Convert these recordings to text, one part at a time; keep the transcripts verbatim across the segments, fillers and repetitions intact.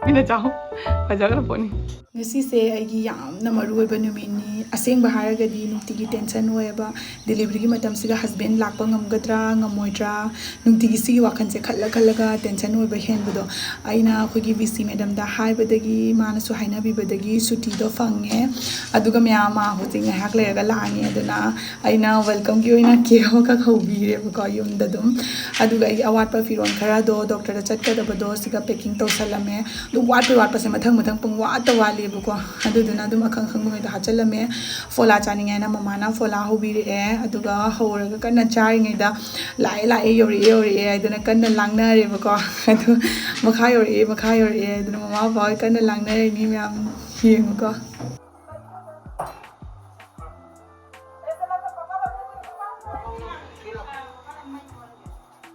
ꯑꯩꯅ ꯆꯥꯍꯧ꯫ ꯐꯖꯈ꯭ꯔ ꯄꯣꯠꯅꯤ꯫ ꯉꯁꯤꯁꯦ ꯑꯩꯒꯤ ꯌꯥꯝꯅ ꯃꯔꯨ ꯑꯣꯏꯕ ꯅꯨꯃꯤꯠꯅꯤ꯫ ꯑꯁꯦꯡꯕ ꯍꯥꯏꯔꯒꯗꯤ ꯅꯨꯡꯇꯤꯒꯤ ꯇꯦꯟꯁꯟ ꯑꯣꯏꯌꯦꯕ꯫ ꯗꯦꯂꯤꯚꯔꯤꯒꯤ ꯃꯇꯝꯁꯤꯒ ꯍꯁꯕꯦꯟ ꯂꯥꯛꯄ ꯉꯝꯒꯗ꯭ꯔꯥ ꯉꯝꯃꯣꯏꯗ꯭ꯔꯥ, ꯅꯨꯡꯇꯤꯒꯤ ꯁꯤꯒꯤ ꯋꯥꯈꯜꯁꯦ ꯈꯜꯂ ꯈꯜꯂꯒ ꯇꯦꯟꯁꯟ ꯑꯣꯏꯕ ꯍꯦꯟꯕꯗꯣ꯫ ꯑꯩꯅ ꯑꯩꯈꯣꯏꯒꯤ ꯚꯤ ꯁꯤ ꯃꯦꯗꯝꯗ ꯍꯥꯏꯕꯗꯒꯤ, ꯃꯥꯅꯁꯨ ꯍꯥꯏꯅꯕꯤꯕꯗꯒꯤ ꯁꯨꯇꯤꯗꯣ ꯐꯪꯉꯦ꯫ ꯑꯗꯨꯒ ꯃꯌꯥꯝ, ꯃꯥ ꯍꯧꯖꯤꯛ ꯉꯥꯏꯍꯥꯛ ꯂꯩꯔꯒ ꯂꯥꯛꯑꯅꯤ꯫ ꯑꯗꯨꯅ ꯑꯩꯅ ꯋꯦꯜꯀꯝꯒꯤ ꯑꯣꯏꯅ ꯀꯦꯛ ꯑꯃꯈꯛ ꯍꯧꯕꯤꯔꯦꯕꯀꯣ ꯌꯨꯝꯗ ꯑꯗꯨꯝ꯫ ꯑꯗꯨꯒ ꯑꯩꯒꯤ ꯑꯋꯥꯠꯄ ꯐꯤꯔꯣꯜ ꯈꯔꯗꯣ, ꯗꯣꯛꯇꯔꯗ ꯆꯠꯀꯗꯕꯗꯣ, ꯁꯤꯒ ꯄꯦꯀꯤꯡ ꯇꯧꯁꯜꯂꯝꯃꯦ꯫ ꯑꯗꯨꯝ ꯋꯥꯠꯄꯩ ꯋꯥꯠꯄꯁꯦ ꯃꯊꯪ ꯃꯊꯪ ꯄꯨꯡ ꯋꯥꯠꯇ ꯋꯥꯠꯂꯦꯕꯀꯣ꯫ ꯑꯗꯨꯗꯨꯅ ꯑꯗꯨꯝ ꯑꯈꯪ ꯑꯈꯪꯕꯉꯩꯗꯣ ꯍꯥꯞꯆꯜꯂꯝꯃꯦ꯫ ꯐꯣꯂꯥ ꯆꯥꯅꯤꯡꯉꯦꯅ ꯃꯃꯥꯅ ꯐꯣꯂꯥ ꯍꯧꯕꯤꯔꯛꯑꯦ꯫ ꯑꯗꯨꯒ ꯍꯧꯔꯒ ꯀꯟꯅ ꯆꯥꯔꯤꯉꯩꯗ, "ꯂꯥꯛꯑꯦ, ꯂꯥꯛꯑꯦ, ꯌꯧꯔꯛꯑꯦ, ꯌꯧꯔꯛꯑꯦ" ꯍꯥꯏꯗꯅ ꯀꯟꯅ ꯂꯥꯡꯅꯔꯦꯕꯀꯣ꯫ ꯑꯗꯨ, "ꯃꯈꯥ ꯌꯧꯔꯛꯑꯦ, ꯃꯈꯥ ꯌꯧꯔꯛꯑꯦ" ꯍꯥꯏꯗꯅ ꯃꯃꯥ ꯕꯕꯥ ꯍꯣꯏ ꯀꯟꯅ ꯂꯥꯡꯅꯔꯦ꯫ ꯃꯤ ꯃꯌꯥꯝ ꯌꯦꯡꯉꯨꯀꯣ꯫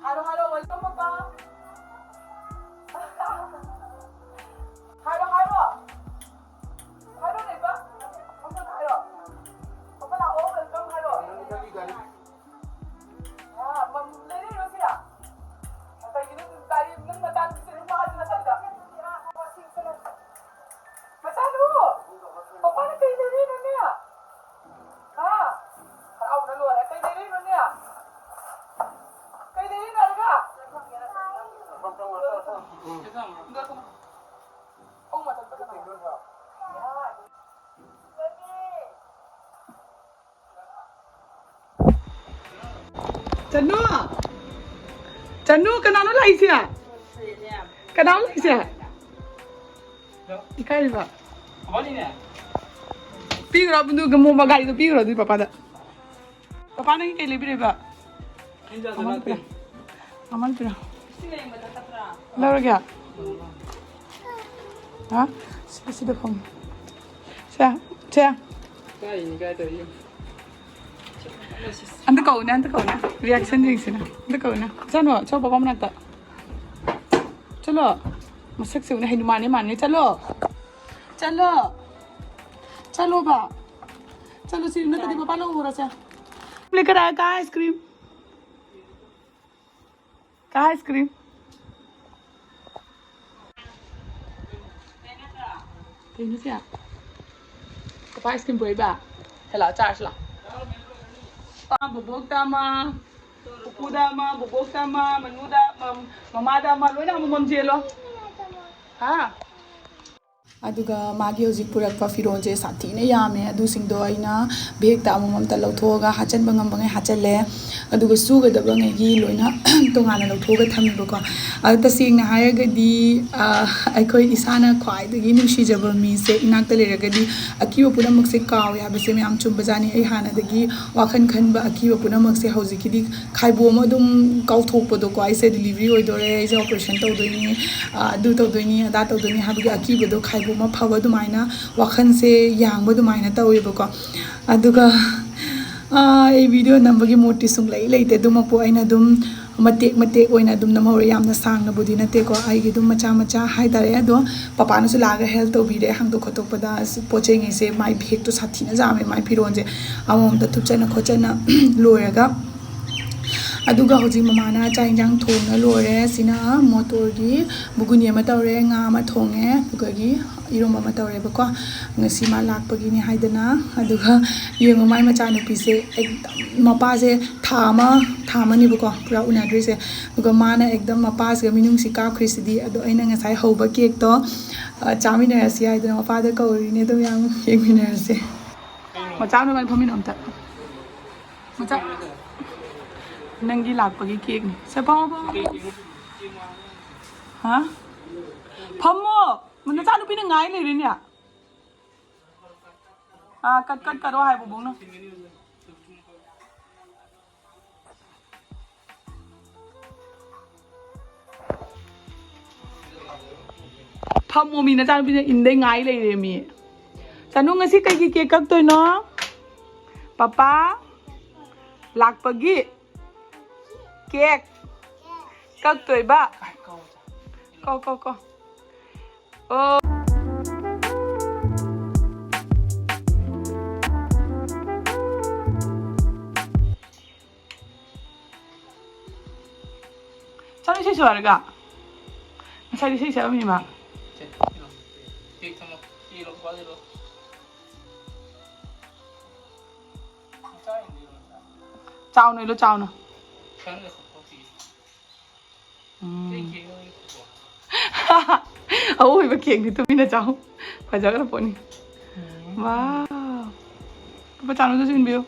ꯍꯥꯏꯔꯣ, ꯍꯥꯏꯔꯣ, welcome, ꯄꯄꯥ꯫ ꯍꯥꯏꯔꯣ, ꯍꯥꯏꯔꯣ꯫ ꯍꯥꯏꯔꯣ, ꯂꯩꯕ꯫ ꯑꯝꯇ ꯍꯥꯏꯔꯣ꯫ ꯄꯄꯥ ꯂꯥꯛꯑꯣ, welcome ꯍꯥꯏꯔꯣ꯫ ꯑꯥ, ꯃꯝ-, ꯂꯩꯔꯛꯏꯔꯣ ꯁꯤꯗ? ꯀꯩꯒꯤꯅꯣ ꯒꯥꯔꯤ ꯅꯪ ꯅꯆꯥꯅꯨꯄꯤꯁꯦ ꯑꯗꯨꯝ ꯃꯥꯁꯦ ꯅꯊꯟꯗ? ꯃꯆꯥꯅꯨ! ꯄꯄꯥꯅ ꯀꯩ ꯂꯩꯔꯛꯏꯅꯣꯅꯦ? ꯍꯥ? ꯍꯔꯥꯎꯕꯅ ꯂꯣꯏꯔꯦ꯫ ꯀꯩ ꯂꯩꯔꯛꯏꯅꯣꯅꯦ? ꯀꯩ ꯂꯩꯔꯛꯏꯅꯣ ꯍꯥꯏꯔꯒ? ꯈꯣꯡ ꯃꯊꯛꯇ ꯀꯅꯥ? ꯆꯅꯨ! ꯆꯅꯨ, ꯀꯅꯥꯅꯣ ꯂꯥꯛꯏꯁꯦ? ꯀꯅꯥꯅꯣ ꯂꯥꯛꯏꯁꯦ? ꯏꯀꯥꯏꯔꯤꯕ? ꯄꯤꯈ꯭ꯔꯣ, ꯑꯗꯨꯒ ꯃꯣꯃꯣ ꯒꯥꯔꯤꯗꯣ ꯄꯤꯈ꯭ꯔꯣ ꯑꯗꯨꯗꯤ ꯄꯄꯥꯗ꯫ ꯄꯄꯥ, ꯅꯪꯒꯤ ꯀꯩ ꯂꯩꯕꯤꯔꯤꯕ? ꯃꯃꯥ ꯂꯩꯕꯤꯔꯣ꯫ ꯂꯧꯔꯒꯦ꯫ ꯍꯥ? ꯁꯤꯗ, ꯁꯤꯗ ꯐꯝꯃꯨ꯫ ꯁꯦ, ꯁꯦ꯫ ꯑꯝꯇ ꯀꯧꯅꯦ, ꯑꯝꯇ ꯀꯧꯅꯦ꯫ Reaction ꯌꯦꯡꯁꯤꯅꯦ꯫ ꯑꯝꯇ ꯀꯧꯅꯦ꯫ ꯆꯠꯅꯣ, ꯆꯣ ꯕꯕꯥ ꯃꯅꯥꯛꯇ꯫ ꯆꯠꯂꯣ꯫ ꯃꯁꯛꯁꯦ ꯎꯅ ꯍꯩꯅꯨꯃꯥꯟꯅꯦ ꯃꯥꯟꯅꯦ꯫ ꯆꯠꯂꯣ꯫ ꯆꯠꯂꯣ꯫ ꯆꯠꯂꯣꯕ꯫ ꯆꯠꯂꯣ, ꯁꯤ ꯅꯠꯇ꯭ꯔꯗꯤ ꯕꯕꯥ ꯂꯧ ꯎꯔꯁꯦ꯫ ꯂꯩꯀꯔꯥ ꯀꯥ ice cream꯫ ꯀꯥ ice cream꯫ ꯀꯩꯅꯣ ꯁꯦ? ꯀꯄꯥ ꯏꯁꯀꯤꯟ ꯄꯨꯔꯛꯏꯕ? ꯍꯦ ꯂꯥꯛꯑꯣ, ꯆꯥꯔꯁꯤ ꯂꯥꯛꯑꯣ꯫ ꯕꯣꯕꯣꯛꯇ ꯑꯃ, ꯄꯨꯄꯨꯗ ꯑꯃ, ꯕꯣꯕꯣꯛꯇ ꯑꯃ, ꯃꯅꯨꯗ, ꯃꯝ-, ꯃꯃꯥꯗ ꯑꯃ, ꯂꯣꯏꯅ ꯑꯃꯃꯝ ꯆꯦꯜꯂꯣ꯫ ꯍꯥ? ꯑꯗꯨꯒ ꯃꯥꯒꯤ ꯍꯧꯖꯤꯛ ꯄꯨꯔꯛꯄ ꯐꯤꯔꯣꯜꯁꯦ ꯁꯥꯊꯤꯅ ꯌꯥꯝꯃꯦ꯫ ꯑꯗꯨꯁꯤꯡꯗꯣ ꯑꯩꯅ ꯕꯦꯒꯇ ꯑꯃꯃꯝꯇ ꯂꯧꯊꯣꯛꯑꯒ ꯍꯥꯞꯆꯤꯟꯕ ꯉꯝꯕꯉꯩ ꯍꯥꯞꯆꯤꯜꯂꯦ꯫ ꯑꯗꯨꯒ ꯁꯨꯒꯗꯕꯉꯩꯒꯤ ꯂꯣꯏꯅ ꯇꯣꯉꯥꯟꯅ ꯂꯧꯊꯣꯛꯑꯒ ꯊꯝꯃꯦꯕꯀꯣ꯫ ꯑꯗꯣ ꯇꯁꯦꯡꯅ ꯍꯥꯏꯔꯒꯗꯤ, ꯑ, ꯑꯩꯈꯣꯏ ꯏꯁꯥꯅ ꯈ꯭ꯋꯥꯏꯗꯒꯤ ꯅꯨꯡꯁꯤꯖꯕ ꯃꯤꯁꯦ ꯏꯅꯥꯛꯇ ꯂꯩꯔꯒꯗꯤ ꯑꯀꯤꯕ ꯄꯨꯝꯅꯃꯛꯁꯦ ꯀꯥꯎꯋꯦ ꯍꯥꯏꯕꯁꯦ ꯃꯌꯥꯝ ꯆꯨꯝꯕꯖꯥꯠꯅꯤ꯫ ꯑꯩ ꯍꯥꯟꯅꯗꯒꯤ ꯋꯥꯈꯜ ꯈꯟꯕ ꯑꯀꯤꯕ ꯄꯨꯝꯅꯃꯛꯁꯦ ꯍꯧꯖꯤꯛꯀꯤꯗꯤ ꯈꯥꯏꯕꯣꯝ ꯑꯗꯨꯝ ꯀꯥꯎꯊꯣꯛꯄꯗꯣꯀꯣ꯫ ꯑꯩꯁꯦ ꯗꯤꯂꯤꯚꯔꯤ ꯑꯣꯏꯗꯣꯔꯦ, ꯑꯩꯁꯦ ꯑꯣꯄꯔꯦꯁꯟ ꯇꯧꯗꯣꯏꯅꯤ, ꯑ, ꯑꯗꯨ ꯇꯧꯗꯣꯏꯅꯤ, ꯑꯗꯥ ꯇꯧꯗꯣꯏꯅꯤ ꯍꯥꯏꯕꯒꯤ ꯑꯀꯤꯕꯗꯣ ꯈꯥꯏꯕꯣꯝ ꯑꯃ ꯐꯕ ꯑꯗꯨꯃꯥꯏꯅ ꯋꯥꯈꯜꯁꯦ ꯌꯥꯡꯕ ꯑꯗꯨꯃꯥꯏꯅ ꯇꯧꯋꯦꯕꯀꯣ꯫ ꯑꯗꯨꯒ, ꯑ, ꯑꯩ ꯚꯤꯗꯤꯑꯣ ꯅꯝꯕꯒꯤ ꯃꯨꯠꯇꯤ ꯁꯨꯡꯂꯩ ꯂꯩꯇꯦ꯫ ꯑꯗꯨꯃꯛꯄꯨ ꯑꯩꯅ ꯑꯗꯨꯝ ꯃꯇꯦꯛ ꯃꯇꯦꯛ ꯑꯣꯏꯅ ꯑꯗꯨꯝ ꯅꯝꯍꯧꯔꯦ, ꯌꯥꯝꯅ ꯁꯥꯡꯅꯕꯨꯗꯤ ꯅꯠꯇꯦꯀꯣ, ꯑꯩꯒꯤ ꯑꯗꯨꯝ ꯃꯆꯥ ꯃꯆꯥ ꯍꯥꯏꯇꯥꯔꯦ꯫ ꯑꯗꯣ ꯄꯄꯥꯅꯁꯨ ꯂꯥꯛꯑꯒ ꯍꯦꯜꯞ ꯇꯧꯕꯤꯔꯦ ꯍꯥꯡꯗꯣꯛ ꯈꯣꯠꯇꯣꯛꯄꯗ꯫ ꯑꯁ, ꯄꯣꯠ ꯆꯩꯉꯩꯁꯦ, ꯃꯥꯏ ꯕꯦꯒꯇꯣ ꯁꯥꯊꯤꯅ ꯌꯥꯝꯃꯦ, ꯃꯥꯏ ꯐꯤꯔꯣꯜꯁꯦ ꯑꯃꯃꯝꯗ ꯊꯨꯞꯆꯟꯅ ꯈꯣꯠꯆꯟꯅ ꯂꯣꯏꯔꯒ꯫ ꯑꯗꯨꯒ ꯍꯧꯖꯤꯛ ꯃꯃꯥꯅ ꯆꯥꯛ ꯌꯦꯟꯁꯥꯡ ꯊꯣꯡꯉ ꯂꯣꯏꯔꯦ꯫ ꯁꯤꯅ ꯃꯣꯇꯣꯔꯒꯤ ꯕꯨꯒꯨꯅꯤ ꯑꯃ ꯇꯧꯔꯦ, ꯉꯥ ꯑꯃ ꯊꯣꯡꯉꯦ, ꯑꯗꯨꯒꯒꯤ ꯏꯔꯣꯝꯕ ꯑꯃ ꯇꯧꯔꯦꯕꯀꯣ꯫ ꯉꯁꯤ ꯃꯥ ꯂꯥꯛꯄꯒꯤꯅꯤ ꯍꯥꯏꯗꯅ꯫ ꯑꯗꯨꯒ ꯌꯦꯡꯉꯨ, ꯃꯥꯏ ꯃꯆꯥꯅꯨꯄꯤꯁꯦ ꯑꯦꯛꯗꯝ ꯃꯄꯥꯁꯦ ꯊꯥ ꯑꯃ, ꯊꯥ ꯑꯃꯅꯦꯕꯀꯣ ꯄꯨꯔꯥ ꯎꯅꯗ꯭ꯔꯤꯁꯦ꯫ ꯑꯗꯨꯒ ꯃꯥꯅ ꯑꯦꯛꯗꯝ ꯃꯄꯥꯁꯤꯒ ꯃꯤꯅꯨꯡꯁꯤ ꯀꯥꯞꯈ꯭ꯔꯤꯁꯤꯗꯤ꯫ ꯑꯗꯣ ꯑꯩꯅ ꯉꯁꯥꯏ ꯍꯧꯕ ꯀꯦꯛꯇꯣ, ꯑ, ꯆꯥꯃꯤꯟꯅꯔꯁꯤ ꯍꯥꯏꯗꯅ ꯃꯄꯥꯗ ꯀꯧꯔꯤꯅꯦ꯫ ꯑꯗꯨꯝ ꯌꯥꯝ ꯌꯦꯡꯃꯤꯟꯅꯔꯁꯦ꯫ ꯃꯆꯥ, ꯅꯕꯥꯅꯤ ꯐꯝꯃꯤꯟꯅꯧ ꯑꯝꯇ꯫ ꯃꯆꯥ, ꯅꯪꯒꯤ ꯂꯥꯛꯄꯒꯤ ꯀꯦꯛꯅꯤ꯫ ꯁꯦ, ꯐꯝꯃꯣ, ꯐꯝꯃꯣ, ꯐꯝꯃꯣ꯫ ꯍꯥ? ꯐꯝꯃꯣ꯫ ꯅꯆꯥꯅꯨꯄꯤꯅ ꯉꯥꯏ ꯂꯩꯔꯦꯅꯦ꯫ ꯑꯥ, ꯀꯠ, ꯀꯠ, ꯀꯠꯂꯣ ꯍꯥꯏ ꯕꯨꯕꯣꯛꯅ꯫ ꯐꯝꯃꯣ, ꯃꯤ ꯅꯆꯥꯅꯨꯄꯤꯅ ꯏꯟꯗꯩ ꯉꯥꯏ ꯂꯩꯔꯦ ꯃꯤ꯫ ꯆꯅꯨ, ꯉꯁꯤ ꯀꯩꯒꯤ ꯀꯦꯛ ꯀꯛꯇꯣꯏꯅꯣ? ꯄꯄꯥ ꯂꯥꯛꯄꯒꯤ ꯀꯦꯛ ꯀꯛꯇꯣꯏꯕ꯫ ꯀꯣ, ꯀꯣ, ꯀꯣ꯫ ꯑꯣ꯫ ꯆꯠꯂꯨ ꯏꯁꯩ ꯁꯛꯑꯔꯒ꯫ ꯉꯁꯥꯏꯗꯤ ꯏꯁꯩ ꯁꯛꯑꯝꯃꯤꯕ꯫ ꯁꯦ, ꯀꯩꯅꯣ, ꯀꯦꯛ ꯊꯝꯃꯣ꯫ ꯆꯥꯎꯅ ꯏꯜꯂꯣ, ꯆꯥꯎꯅ꯫ ꯎꯝ꯫ ꯑꯋꯣꯏꯕ ꯀꯦꯛꯅꯤ, ꯇꯨꯃꯤꯟꯅ ꯆꯥꯎ꯫ ꯐꯖꯈ꯭ꯔ ꯄꯣꯠꯅꯤ꯫ ꯎꯝ꯫ ꯋꯥꯎ꯫ ꯄꯥꯄꯥ, ꯆꯥꯅꯨꯗꯁꯨ ꯏꯟꯕꯤꯌꯨ꯫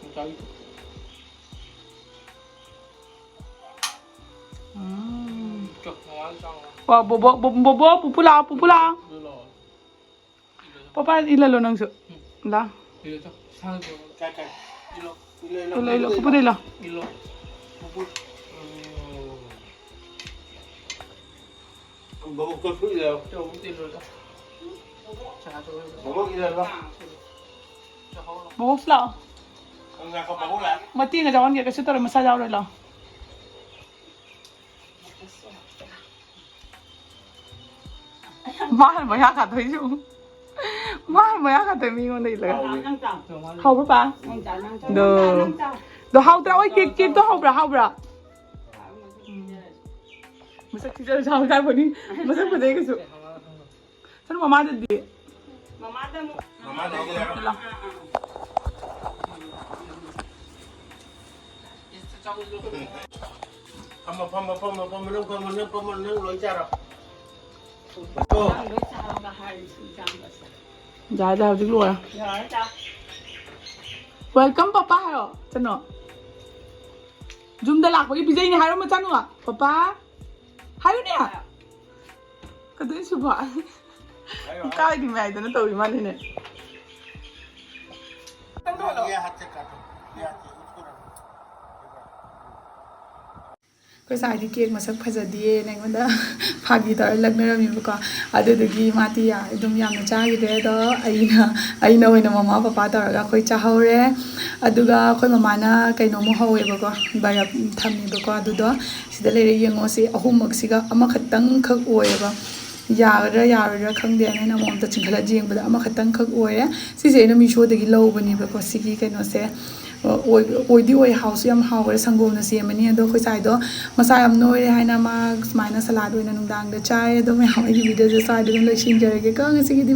ꯎꯝ꯫ ꯆꯥꯎ, ꯃꯃꯥꯗ ꯆꯥꯎ꯫ ꯋꯥ, ꯕꯣꯕꯣ, ꯕꯣ-, ꯕꯣꯕꯣ, ꯄꯨꯄꯨ ꯂꯥꯛꯑꯣ, ꯄꯨꯄꯨ ꯂꯥꯛꯑꯣ꯫ ꯄꯥꯄꯥ, ꯏꯜꯍꯜꯂꯣ ꯅꯪꯁꯨ꯫ ꯂꯥ꯫ ꯏꯜꯂꯣ, ꯆꯣ꯫ ꯁꯥꯡꯅ ꯄꯨꯔꯛꯑꯣ꯫ ꯀꯥꯏ, ꯀꯥꯏ? ꯏꯜꯂꯣ꯫ ꯏꯜꯂꯣ, ꯏꯜꯂꯣ, ꯏꯜꯂꯣ, ꯄꯨꯄꯨꯗ ꯏꯜꯂꯣ꯫ ꯏꯜꯂꯣ꯫ ꯄꯨꯄꯨ꯫ ꯎꯝ꯫ ꯕꯣꯕꯣꯛꯇꯣ ꯁꯨ ꯏꯜꯂꯣ꯫ ꯆꯣ, ꯕꯣꯕꯣꯛꯇ ꯏꯜꯂꯣ, ꯆꯣ꯫ ꯆꯥ ꯆꯣ꯫ ꯕꯣꯕꯣꯛ ꯏꯜꯂꯣ꯫ ꯆꯥꯍꯧꯔꯣ꯫ ꯕꯣꯕꯣꯛꯁꯨ ꯂꯥꯛꯑꯣ꯫ ꯉꯥꯏꯈꯣ, ꯕꯣꯕꯣꯛ ꯂꯥꯛꯑꯦ꯫ ꯃꯇꯦꯡꯒ ꯌꯥꯎꯍꯟꯒꯦ, ꯀꯩꯁꯨ ꯇꯧꯔꯣꯏ, ꯃꯁꯥ ꯌꯥꯎꯔꯣꯏ, ꯂꯥꯛꯑꯣ꯫ ꯃꯥꯅ ꯃꯌꯥ ꯀꯥꯊꯣꯛꯏꯁꯦ ꯌꯦꯡꯉꯨ꯫ ꯃꯥꯅ ꯃꯌꯥ ꯀꯥꯊꯣꯛꯏ ꯃꯤꯉꯣꯟꯗ ꯏꯜꯂꯒ꯫ ꯍꯥꯎꯕ꯭ꯔꯥ, ꯄꯥ? ꯗꯣ꯫ ꯗꯣ ꯍꯥꯎꯇ꯭ꯔꯥ? ꯑꯣꯏ, ꯀꯦꯛ, ꯀꯦꯛꯇꯣ ꯍꯥꯎꯕ꯭ꯔꯥ? ꯍꯥꯎꯕ꯭ꯔꯥ? ꯎꯝ꯫ ꯃꯁꯛ ꯊꯤꯖꯔꯁꯨ ꯍꯥꯎ ꯇꯥꯔꯕꯅꯤ꯫ ꯃꯁꯛ ꯐꯖꯩ ꯀꯩꯁꯨ꯫ ꯁꯅꯨ ꯃꯃꯥꯗꯗꯤ? ꯃꯃꯥꯗ ꯑꯃꯨꯛ ꯃꯃꯥꯗ ꯑꯃꯨꯛ ꯂꯥꯛꯑꯣ꯫ ꯐꯝꯃꯣ, ꯐꯝꯃꯣ, ꯐꯝꯃꯣ, ꯐꯝꯃꯣ, ꯅꯪ ꯐꯝꯃꯣ, ꯅꯪ ꯐꯝꯃꯣ, ꯅꯪ ꯂꯣꯏ ꯆꯥꯔꯣ꯫ ꯑꯣ꯫ ꯅꯪ ꯂꯣꯏ ꯆꯥꯔꯣꯒ ꯍꯥꯏꯔꯤꯁꯤ ꯏꯆꯥꯅꯨꯄꯥꯁꯦ꯫ ꯌꯥꯔꯦ, ꯍꯧꯖꯤꯛ ꯂꯣꯏꯔꯦ꯫ ꯌꯥꯔꯦ, ꯆꯥ꯫ Welcome, ꯄꯄꯥ ꯍꯥꯏꯔꯣ, ꯆꯅꯣ꯫ ꯌꯨꯝꯗ ꯂꯥꯛꯄꯒꯤ ꯄꯤꯖꯩꯅꯦ ꯍꯥꯏꯔꯣ, ꯃꯆꯥꯅꯨ꯫ ꯄꯄꯥ꯫ ꯍꯥꯏꯌꯨꯅꯦ꯫ ꯀꯗꯣꯏꯁꯤꯕꯣ? ꯏꯀꯥꯏꯗꯤ ꯃꯌꯥꯏꯗꯅ ꯇꯧꯔꯤ ꯃꯥꯜꯂꯤꯅꯦ꯫ ꯑꯩꯈꯣꯏ ꯁꯥꯏꯗꯤ ꯀꯦꯛ ꯃꯁꯛ ꯐꯖꯗꯦꯅ ꯑꯩꯉꯣꯟꯗ ꯐꯥꯒꯤ ꯇꯧꯔ ꯂꯛꯅꯔꯝꯃꯦꯕꯀꯣ꯫ ꯑꯗꯨꯗꯨꯒꯤ ꯃꯥꯗꯤ ꯌꯥ-, ꯑꯗꯨꯝ ꯌꯥꯝꯅ ꯆꯥꯈꯤꯗ꯭ꯔꯦ꯫ ꯑꯗꯣ ꯑꯩꯅ, ꯑꯩꯅ ꯑꯣꯏꯅ ꯃꯃꯥ ꯄꯄꯥ ꯇꯧꯔꯒ ꯑꯩꯈꯣꯏ ꯆꯥꯍꯧꯔꯦ꯫ ꯑꯗꯨꯒ ꯑꯩꯈꯣꯏ ꯃꯃꯥꯅ ꯀꯩꯅꯣꯃꯨꯛ ꯍꯧꯋꯦꯕꯀꯣ, ꯕꯔꯞ ꯊꯝꯃꯦꯕꯀꯣ꯫ ꯑꯗꯨꯗꯣ ꯁꯤꯗ ꯂꯩꯔꯦ, ꯌꯦꯡꯉꯣ꯫ ꯁꯤ ꯑꯍꯨꯝꯃꯛꯁꯤꯒ ꯑꯃꯈꯛꯇꯪꯈꯛ ꯑꯣꯏꯌꯦꯕ꯫ ꯌꯥꯒꯗ꯭ꯔꯥ ꯌꯥꯔꯣꯏꯗ꯭ꯔꯥ ꯈꯪꯗꯦ ꯍꯥꯏꯅ ꯑꯩꯅ ꯑꯃꯃꯝꯇ ꯆꯤꯡꯈꯠꯂ ꯌꯦꯡꯕꯗ ꯑꯃꯈꯛꯇꯪꯈꯛ ꯑꯣꯏꯔꯦ꯫ ꯁꯤꯁꯦ ꯑꯩꯅ ꯃꯤꯁꯣꯗꯒꯤ ꯂꯧꯕꯅꯦꯕꯀꯣ, ꯁꯤꯒꯤ ꯀꯩꯅꯣꯁꯦ꯫ ꯑꯣꯏ-, ꯑꯣꯏꯗꯤ ꯑꯣꯏ, ꯍꯥꯎꯁꯨ ꯌꯥꯝ ꯍꯥꯎꯈ꯭ꯔꯦ꯫ ꯁꯪꯒꯣꯝꯅ ꯁꯦꯝꯕꯅꯤ꯫ ꯑꯗꯣ ꯑꯩꯈꯣꯏ ꯁꯥꯏꯗꯣ ꯃꯁꯥ ꯌꯥꯝ ꯅꯣꯏꯔꯦ ꯍꯥꯏꯅ ꯃꯥ ꯁꯨꯃꯥꯏꯅ ꯁꯂꯥꯗ ꯑꯣꯏꯅ ꯅꯨꯡꯗꯥꯡꯗ ꯆꯥꯏ꯫ ꯑꯗꯣ ꯃꯌꯥꯝ, ꯑꯩꯒꯤ ꯚꯤꯗꯤꯑꯣꯁꯦ ꯁ꯭ꯋꯥꯏꯗ ꯑꯗꯨꯝ ꯂꯣꯏꯁꯤꯟꯖꯔꯒꯦꯀꯣ ꯉꯁꯤꯒꯤꯗꯤ꯫